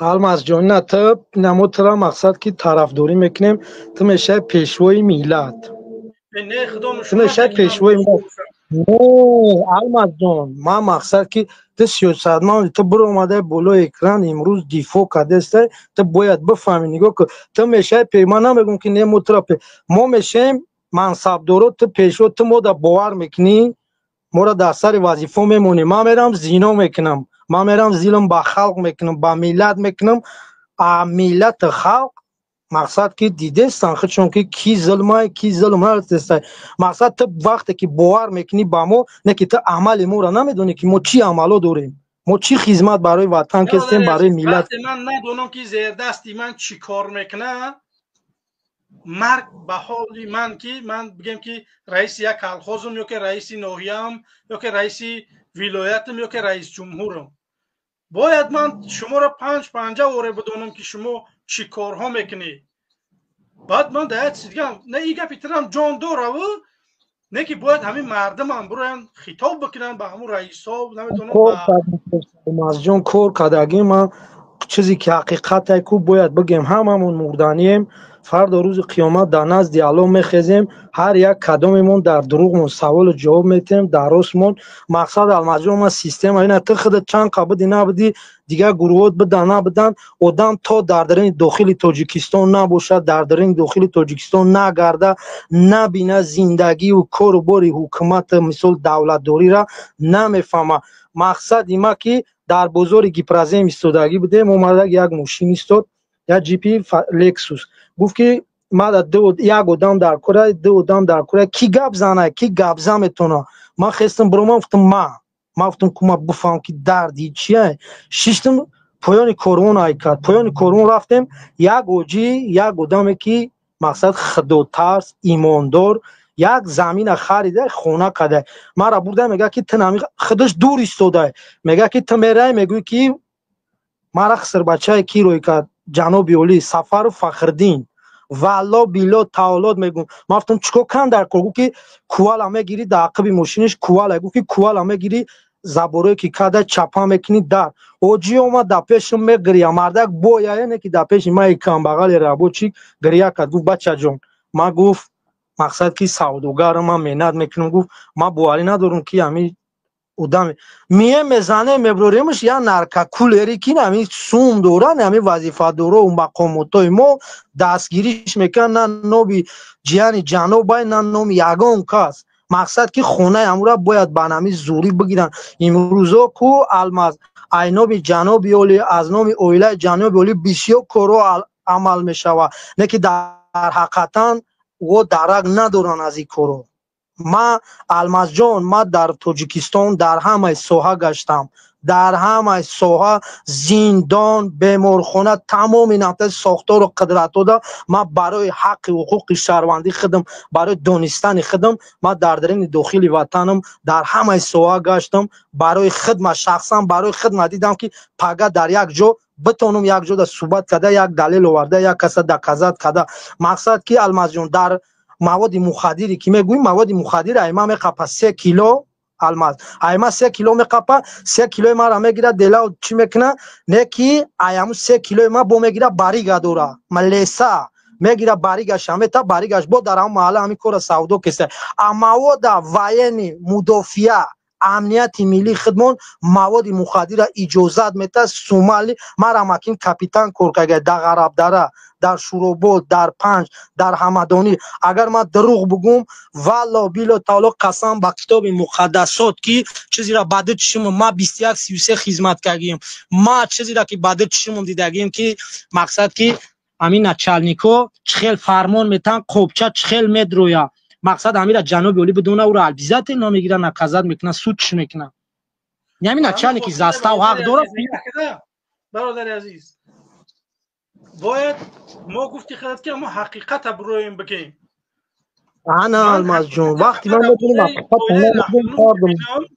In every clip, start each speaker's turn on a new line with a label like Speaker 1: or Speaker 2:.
Speaker 1: Алмазҷон, на ту намо тура мақсад ки тарафдорӣ мекунем, ту мешавӣ пешвои миллат.
Speaker 2: Не, худо.
Speaker 1: Ту мешавӣ пешвои миллат. Не, Алмазҷон, ман мақсад ки ту сиёсатманд, ту биромадаи болои экран, имрӯз дифоъ кардастай, ту бояд бифаҳмӣ. Нигоҳ кун, ту мешавӣ, ман намегӯм ки не, мо тура, мо мешавем мансабдоро, ту пешво, ту мода бовар мекунӣ, моро дар сари вазифа мемонӣ. Ман мерам зино мекунам, ман мерам зилм ба халқ мекунам, ба миллат мекунам. А миллати халқ мақсад ки дидестан худшон ки ки зулмай, ки зулм нарастай. Мақсад, ту вақте ки бовар мекунӣ ба мо, не ки ту амали моро намедонӣ, ки мо чӣ амало дорем, мо чӣ хизмат барои ватан кестем, барои миллат.
Speaker 2: Ман надонам ки зердасти ман чӣ кор мекунад, марг ба ҳоли ман, ки ман бигем ки раиси як колхозам ё ки раиси ноҳияам ё ки раиси вилоятам ё ки раисҷумҳурам. Бояд ман шуморо панҷ панҷа оре бидонам, ки шумо чӣ корҳо мекунед. Баъд ман дар як чиз дигам, не, и гапи тирам ҷон дораву, не ки бояд ҳамин мардумам бироянд, хитоб бикунанд ба ҳамун раисҳо, намедонам.
Speaker 1: Ҷон, кор кардагӣ ман чизе ки ҳақиқате ку бояд бигем. Ҳамамон мурданием, фардо рӯзи қиёмат дар назди Аллоҳ мехезем, ҳар як кадомемон дар дурӯғмон саволу ҷавоб метиҳем, дар ростмон. Мақсад, Алмазҷон, ман система ина, ту худат чанд қа бидӣ, набудӣ, дигар гурӯҳот бидан, набудан, одам то дар дарини дохили Тоҷикистон набошад, дар дарини дохили Тоҷикистон нагарда, набина зиндагию кору бори ҳукумата, мисол, давлатдориро намефаҳма. Мақсади ма ки дар бозори Гипрозем истодагӣ будем, омада як мошин истод, як ҷипи Лексус. Гуфт ки мада як одам дар кора, ду одам дар кора, ки гап зана, ки гапза метона. Ман хестам, биромам, гуфтам, ма гуфтам ку ма бифаҳмам ки дарди чия. Шиштам, поёни корвон ай кард, поёни корвон рафтем, як оҷӣ, як одаме ки мақсад худотарс, имондор, як замина харида, хона карда, мара бурда, мега ки ту нами худаш дур истода, мега ки ту мерай, мегӯӣ ки мара хисрбачае ки рӯй кард, ҷаноби олӣ Сафару Фахриддин. Валло било таолот мегӯм. Ман гуфтам, чикор кан дар кор? Гуфт ки кувала мегирӣ, дар ақиби мошиниш кувала. Гуфт ки кувала мегирӣ, заборое ки када чапа мекунӣ. Дар оҷӣ омад дар пешам мегирия, мардак бояе, не ки дар пеши ман камбағали рабочий гирия кард. Гуфт: «Бачаҷон, ман», гуфт, «мақсад ки савдогарам, ман меҳнат мекунам», гуфт, «ман боварӣ надорам ки ҳамин одаме мие мезане, меброремш я наркокулери ки ҳамин сум доран, ҳамин вазифадоро, мақомотои мо дастгириш мекунанд, на номи ҷияни ҷанобай, на номи ягон кас. Мақсад ки хонаи ҳамура бояд ба нами зурӣ бигиранд. Имрӯзо ку, Алмаз, ай номи ҷаноби олӣ, аз номи оилаи ҷаноби олӣ бисёр корҳо амал мешавад, не ки дар ҳақиқатан о дарак надоранд аз ин корҳо. Ман, Алмазҷон, ман дар Тоҷикистон дар ҳамаи соҳа гаштам, дар ҳамаи соҳа, зиндон, беморхона, тамоми нафтаи сохтору қудратҳода ман барои ҳаққи ҳуқуқи шаҳрвандии худам, барои донистани худам, ман дар дарини дохили ватанам дар ҳамаи соҳа гаштам. Барои хидмат, шахсан барои хидмат дидам ки пага дар як ҷо битонам, як ҷода суҳбат карда, як далел оварда, як каса доказать карда. Мақсад ки, Алмазҷон, дар маводи мухаддире ки мегӯем, маводи мухаддир айма меқапа 3 кило, Алмаз, айма 3 кило меқапа, 3 килои мара мегира, делау чӣ мекуна, не ки аяму 3 килои ма бо мегира, барига дора, леса мегира, баригаша мета, баригаш бо дар ҳамн маҳалла ҳамин кора савдо кеста. А мавода военный, мудофиа, амнияти миллии худмон маводи мухаддирра иҷозат мета сумали. Мара макин капитан кор карда дар Ғарабдара, дар Шуробод, дар Панҷ, дар Ҳамадонӣ. Агар ман дурӯғ бугум, валло било таоло, қасам ба китоби муқаддасот ки чизеро ба ду чишмам, ман 21-33 хизмат кардагием, ма чизеро ки ба ду чишмам дидагием, ки мақсад ки ҳамин начальникҳо чӣ хел фармон метаҳанд, қобча чӣ хел медроя. Мақсад, ҳамира ҷаноби олӣ бидона, ӯро обязательно мегирад, наказать мекунад, судш мекунад. Ҳамин начальники застав ҳақ дорад.
Speaker 2: Бародари азиз, бояд мо гуфти худат ки мо ҳақиқата бироем бигем.
Speaker 1: Ана, Алмазҷон, вақти ман метавонам.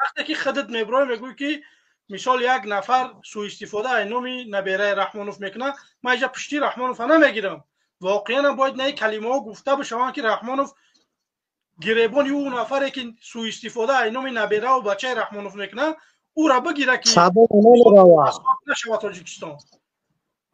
Speaker 2: Вақте ки худат меброи, мегӯӣ ки мисол як нафар суистифода ай номи набераи Раҳмонов мекунад, ман иҷа пушти Раҳмонова намегирам. Воқеан бояд на калимаҳо гуфта бишаванд, ки Раҳмонов гиребони ӯ нафаре ки суистифода ай номи набераву бачаи Раҳмонов мекунад, ӯра бигира, ки нашавад Тоҷикистон.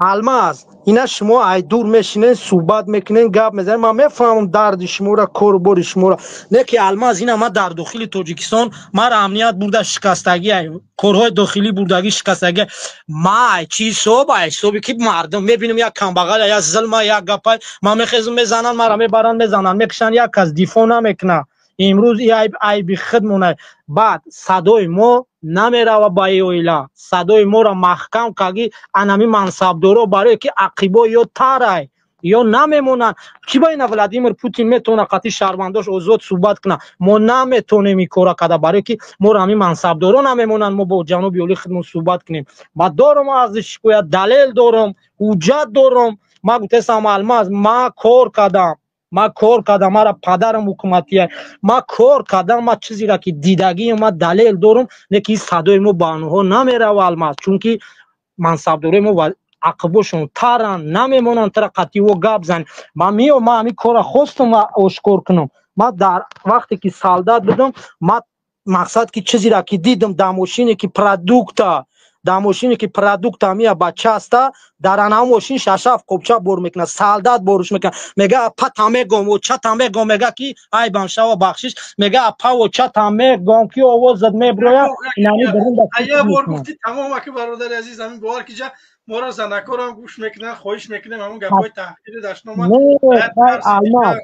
Speaker 1: Алмаз, ина шумо ай дур мешинен, суҳбат мекунен, гап мезанен, ман мефаҳмам дарди шуморо, кору бори шуморо. Не ки Алмаз, ина ман дар дохили Тоҷикистон мара амният бурда шикастагӣ, корҳои дохилӣ бурдагӣ шикастагӣ. Ма ай чӣ ҳисоб, ай ҳисоби ки мардум мебинам як камбағал, як зулма, як гапай, ман мехезам, мезананд, мара мебаранд, мезананд, мекушанд, як кас дифоъ намекунад. Имрӯз и айб айби худмонай. Баъд садои мо намерава ба и оила, садои моро маҳкам каги анами мансабдоро, барое ки ақибо ё тарай ё намемонанд. Чӣ ба ина Владимир Путин метавона қатъи шаҳрвандош озод суҳбат кунад, мо наметонем ин кора карда, барое ки моро ҳамин мансабдоро намемонанд мо бо ҷаноби олии худмон суҳбат кунем. Ма дорум аз шикоят, далел дорум, ҳуҷҷат дорум. Ма гуфтесам, Алмаз, ма кор кардам, ма кор кардам, мара падарам ҳукуматия, ма кор кардам, ма чизеро ки дидагиам, ма далел дорум. Не ки садои мо ба онҳо намерава, Алмаз, чунки мансабдорои мо ақибошон таранд, намемонанд тара қатъи о гап зани. Ма меом, ма ҳамин корро хостум ошкор кунам. Ма дар вақте ки солдат будам, ма мақсад ки чизеро ки дидам дар мошине ки продукта, дар мошине ки продукта мия бача аста, дар ана мошин шашаф қопча бор мекунад, солдат боруш мекунад, мега апа мегом, очата мегом, мега ки айбам шава, бахшиш, мега апа очата мегом ки овозат меброя.
Speaker 2: Я бор гуфти, тамом. Аки бародари азиз, ҳамин бовар ки ҷа моро занакорам гӯш мекунанд, хоҳиш мекунем, ҳамон гапҳои таҳқири дашнома.
Speaker 1: Алмаз,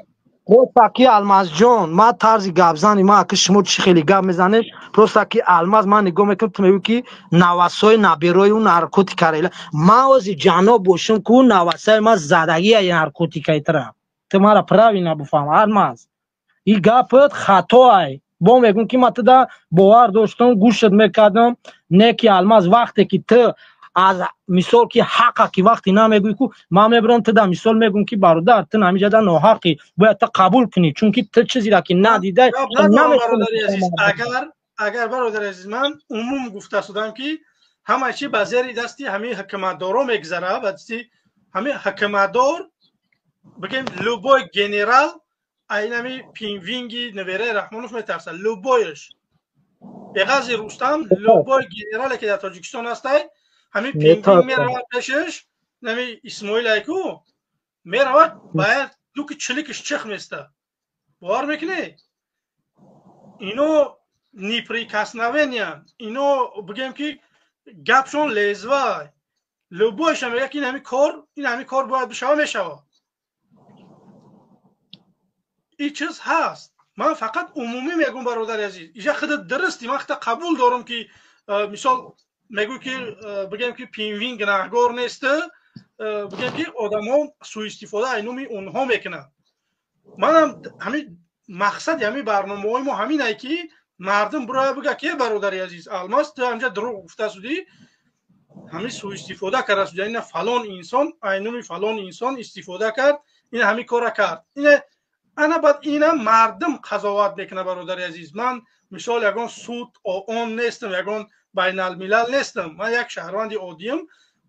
Speaker 1: просто ки Алмазҷон, ма тарзи гапзани ма, ки шумо чӣ хеле гап мезанед, просто ки Алмаз, ман нигоҳ мекунам, ту мегӯӣ ки навасои наберои ӯ наркотика рела. Ма ози ҷаноб бошам ку навасаи ма задагия наркотикаи тра. Ту мара правильно буфаҳм, Алмаз, и гапат хатоай. Бо мегӯм ки ма туда бовар доштам, гӯшат мекардам. Не ки Алмаз, вақте ки ту аз мисол ки ҳақа ки вақте намегӯӣ ку, ман мебарам туда мисол мегӯм ки бародар, ту ҳамиҷада ноҳақӣ, бояд ту қабул кунӣ, чунки ту чизеро ки надидай.
Speaker 2: Агар бародари азиз, ман умум гуфта шудам ки ҳама чи ба зери дасти ҳамин ҳукуматдоро мегзара, ба дасти ҳамин ҳукуматдор, бигем, любой генерал айнами пинвинги невераи Раҳмонов метарсад, любойш беғази Рустам, любой генерале ки дар Тоҷикистон ҳастай, ҳамин пингвин меравад пешаш, нами Исмоил айку меравад, бояд дуки чиликиш чих места. Бовар мекунӣ, ино неприкосновения, ино бигем ки гапшон лезвай, любойша мега ки ин ҳами кор, ин ҳами кор бояд бишава, мешава. Ин чиз ҳаст. Ман фақат умумӣ мегӯм, бародари азиз, иҷа худат дурусти, ман худта қабул дорам ки мисол мегӯй ки бигем ки пинвин гунаҳгор нест, бигем ки одамо суистифода ай номи онҳо мекунанд. Манам ҳамин мақсади ҳамин барномаҳои мо ҳаминае ки мардум бироя бига ки бародари азиз Алмаз, ту ҳамҷа дурӯғ гуфта судӣ, ҳамин суистифода карда суди, ина фалон инсон ай номи фалон инсон истифода кард, ина ҳамин кора кард, ина ана. Баъд ина мардум қазоват мекунад. Бародари азиз, ман мисол ягон суд он нестам, ягон байналмилал нестам, ман як шаҳрванди оддиям.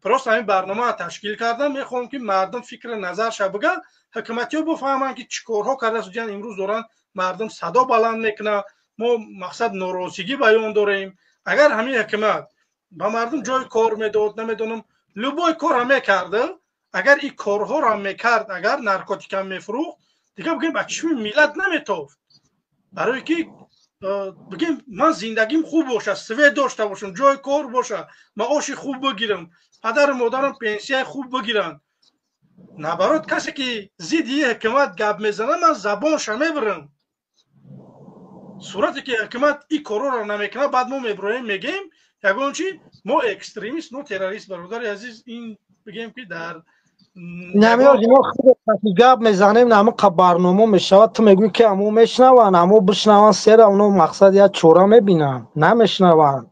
Speaker 2: Просто ҳамин барномаро ташкил кардам, мехоҳам ки мардум фикри назарша бига, ҳукуматиҳо бифаҳманд ки чӣ корҳо карда судиян. Имрӯз доранд мардум садо баланд мекунад, мо мақсад норозигӣ баён дорем. Агар ҳамин ҳукумат ба мардум ҷои кор медод, намедонам, любой корро мекарда, агар ин корҳоро мекард, агар наркотикам мефурӯхт, дигар бигем ба чишми миллат наметофт. Барое ки бигем ман зиндагим хуб бошад, свет дошта бошам, ҷои кор боша, маоши хуб бигирам, падару модарам пенсияи хуб бигиранд. Наоборот, касе ки зидди ҳукумат гап мезанад, ман забонша мебирам. Сурате ки ҳукумат ин корҳоро намекунад, баъд мо мебироем, мегем ягон чи, мо экстремист, мо террорист. Бародари азиз, ин бигем ки дар
Speaker 1: Намеози мо худ гап мезанем, намиқа барнома мешавад, ту мегӯӣ ки амо мешунаванд, амо бишнаванд, сера оно мақсад як чора мебинанд, намешунаванд.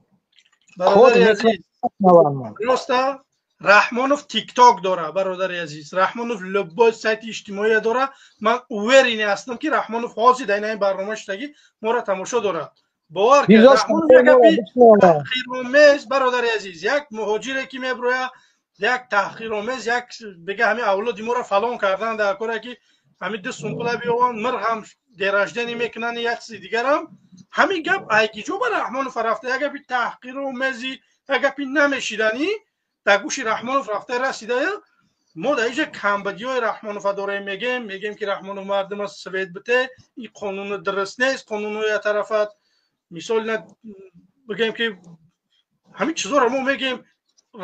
Speaker 2: Просто Раҳмонов Тикток дора, бародари азиз, Раҳмонов любой сайти иҷтимоия дора. Ман уверен ҳастам ки Раҳмонов ҳозир дар ин барнома шудагӣ моро тамошо дорад. Бовар Раҳмонов як гапи таҳқиромез, бародари азиз, як муҳоҷире ки меброя, як таҳқиромез, як бига ҳамин авлоди моро фалон кардан дар коре ки ҳамин ду сум пула биёванд, мирғам день рождения мекунанд, як чизи дигарам. Ҳамин гап айкиҷо ба Раҳмонов рафта? Як гапи таҳқиромези, як гапи намешиданӣ. Дар гӯши Раҳмонов рафта расида. Мо дар инҷа камбадиҳои Раҳмонова дорем, мегем, ки Раҳмонов мардума свет бите, ин қонуни дуруст нест, қонунҳои яктарафат. Мисол, бигем, ки ҳамин чизоро мо мегем.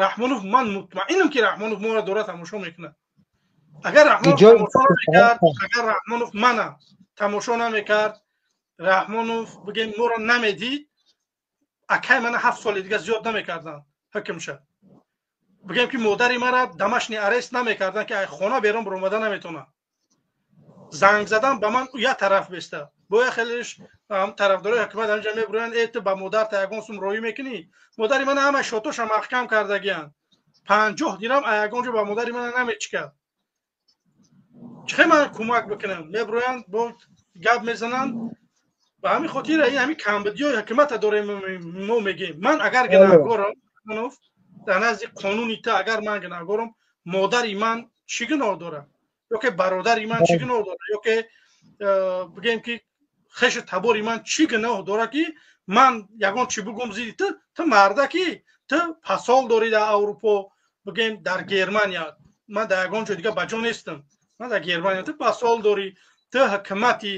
Speaker 2: Раҳмонов, ман мутмаинам, ки Раҳмонов моро дора тамошо мекунад. Агар Раҳмонов тамошо намекард, агар Раҳмонов мана тамошо намекард, Раҳмонов, бигем, моро намедид, акай мана 7 соли дига зиёд намекарданд ҳукмша. Бигем, ки модари мара домашний арест намекарданд, ки ай хона берун биромада наметонад. Занг задан ба ман як тараф беста, боя хелеш тарафдорои ҳукумат ҳамҷа мебурӯянд: «Э, ту ба модарта ягон сум роҳӣ мекунӣ?» Модари мана ҳама шотоша маҳкам кардагиянд, 50 дирам ягон ҷо ба модари мана намечикад. Чӣ ман кӯмак бикунам? Мебурӯянд, бо гап мезананд. Ба ҳамин хотир ин ҳамин камбудиҳои ҳукумата дорем мо мегем. Ман агар гунаҳгорам, дар назди қонуни ту агар ман гунаҳгорам, модари ман чӣ гуноҳ дорад ё ки бародари ман чӣ гуноҳ дорад, ё ки бигем, ки хешу табори ман чӣ гуноҳ дорад, ки ман ягон чӣ бугум зидди ту? Ту мардаки, ту посол дорӣ дар Аврупо, бигем, дар Германия. Ман дар ягон ҷо дига ба ҷо нестам, ман дар Германия. Ту посол дорӣ, ту ҳукумати,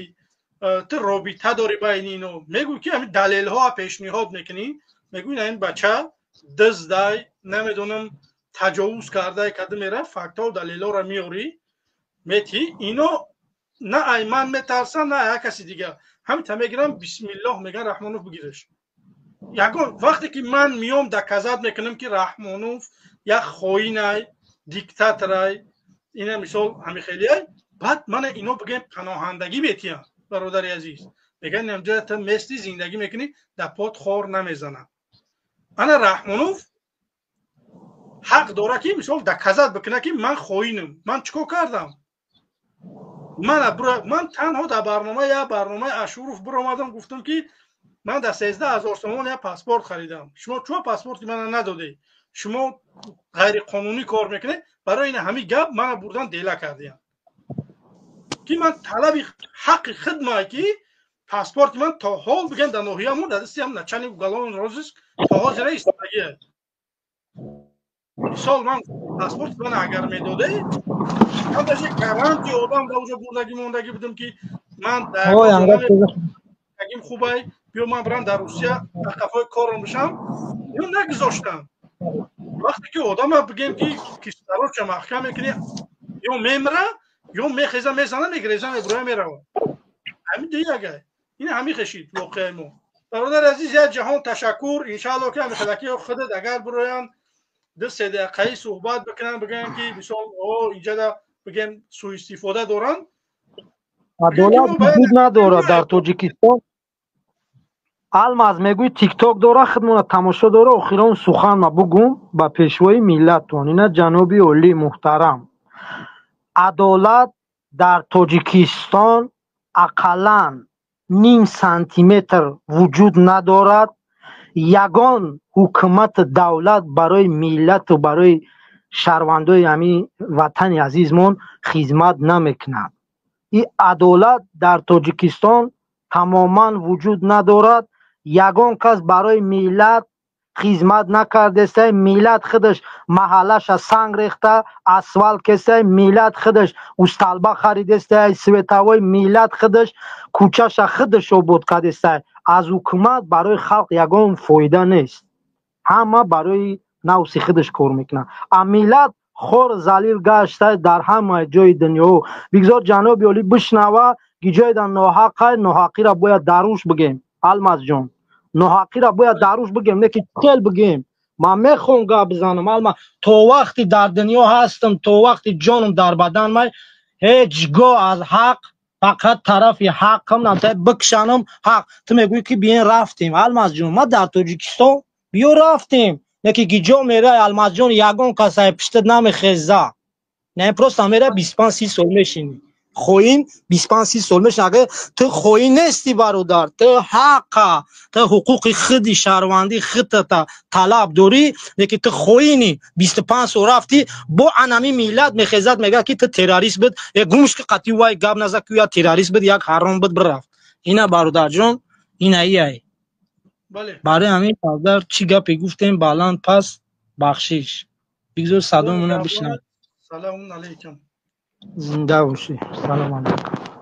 Speaker 2: ту робита дорӣ байни ино. Мегӯй, ки ҳамин далелҳоа пешниҳод мекунӣ, мегӯй, ин бача диздай, намедонам, таҷовуз кардай, када мера, фактҳо, далелҳоро меорӣ, мети. Ино на ай ман метарсанд, на як каси дига. Ҳамита мегирам, бисмиллоҳ меган, Раҳмонов, бигираш. Ягон вақте ки ман миём, доказать мекунам, ки Раҳмонов як хоинай, диктаторай, ина мисол ҳамихелиай, баъд мана ино, бигем, паноҳандагӣ метиҳанд. Бародари азиз, меган, инҷа ту мести, зиндагӣ мекунӣ, дар пот хор намезанад. Ана Раҳмонов ҳақ дора, ки мисол доказать бикунад, ки ман хоинам. Ман чӣ кор кардам? Ман танҳо дар барнома, як барномаи Ашуров биромадам, гуфтам, ки ман дар 13 000 сомон як паспорт харидам. Шумо чӯ паспорти мана надодед? Шумо ғайриқонунӣ кор мекунед. Барои ин ҳамин гап мана бурдан дела кардиям, ки ман талаби ҳаққи хидмае, ки паспорти ман то ҳол, бигем, дар ноҳиямон дар дасти ҳам начальник уголовный розыск то ҳозира истодагия. Мисол, ман паспорти ман агар медоде, ман даже гарантия одам дар уҷо бурдагӣ мондагӣ будам, ки ман дагим хубай, биё ман бирам дар Русия, дар қафои корам бишам. Ино нагузоштам. Вақте ки одама, бигем, ки кишвароча маҳкам мекунӣ, ё мемра, ё мехеза, мезана, мегреза, мебуроя, мерава. Ҳамин диягай, ин ҳамин хешид воқеаи мо. Бародари азиз, як ҷаҳон ташаккур. Иншаалло, ки ҳамин худат агар бироянд, 2-3 дақиқаи суҳбат бикунанд, бигӯянд, ки мисол инҷада, бигем, суистифода доранд.
Speaker 1: Адолат вуҷуд надорад дар Тоҷикистон. Алмаз, мегӯи, Тикток дора, худмона тамошо дора. Охирон сухан ма бугум ба пешвои миллаттон, ина ҷаноби олӣ муҳтарам: адолат дар Тоҷикистон ақаллан ним сантиметр вуҷуд надорад. Ягон ҳукумату давлат барои миллату барои шаҳрвандои ҳамин ватани азизмон хизмат намекунад. Ин адолат дар Тоҷикистон тамоман вуҷуд надорад. Ягон кас барои миллат хизмат накардеста. Миллат худаш маҳаллаша санг рехта, асфалт кеста. Миллат худаш столба харидеста, световой. Миллат худаш кӯчаша худаш обод кардеста. Аз ҳукумат барои халқ ягон фоида нест, ҳама барои нафси худаш кор мекунад, а миллат хор, залил гашта дар ҳама ҷои дунё. Бигзор ҷаноби олӣ бишнава, ки ҷойда ноҳақай, ноҳақиро бояд даруш бигем. Алмазҷон, ноҳақиро бояд даруш бигем, не ки хел бигем. Ман мехоҳам гап бизанам, алма. То вақти дар дунё ҳастам, то вақти ҷонам дар бадан май, ҳеҷ гоҳ аз ҳақ, фақат тарафи ҳаққам бикшанам. Ҳақ, ту мегӯӣ, ки биен, рафтем. Алмазҷон, ма дар Тоҷикистон биё, рафтем, не ки гиҷо мерай, Алмазҷон, ягон касай пиштат намехеза. Не, просто мера, 25-30 сол мешинӣ. Хоин 25-30 сол мешинӣ. Агар ту хоин нести, бародар, ту ҳаққа, ту ҳуқуқи худи шаҳрвандии худата талаб дорӣ, лекин ту хоини, 25 сол рафтӣ, бо анами миллат мехезад, мегӯяд, ки ту террорист буд. Э, гумш ки, қатъи вай гап наза, ки я террорист буд, як ҳаром буд, бирафт. Ина, бародарҷон, ина ияй. Барои ҳамин, бародар, чӣ гапе гуфтем, баланд пас, бахшиш. Бигзор садои мона бишнавад.
Speaker 2: Салому алайкум.
Speaker 1: Зинда бошӣ, салом алайкум.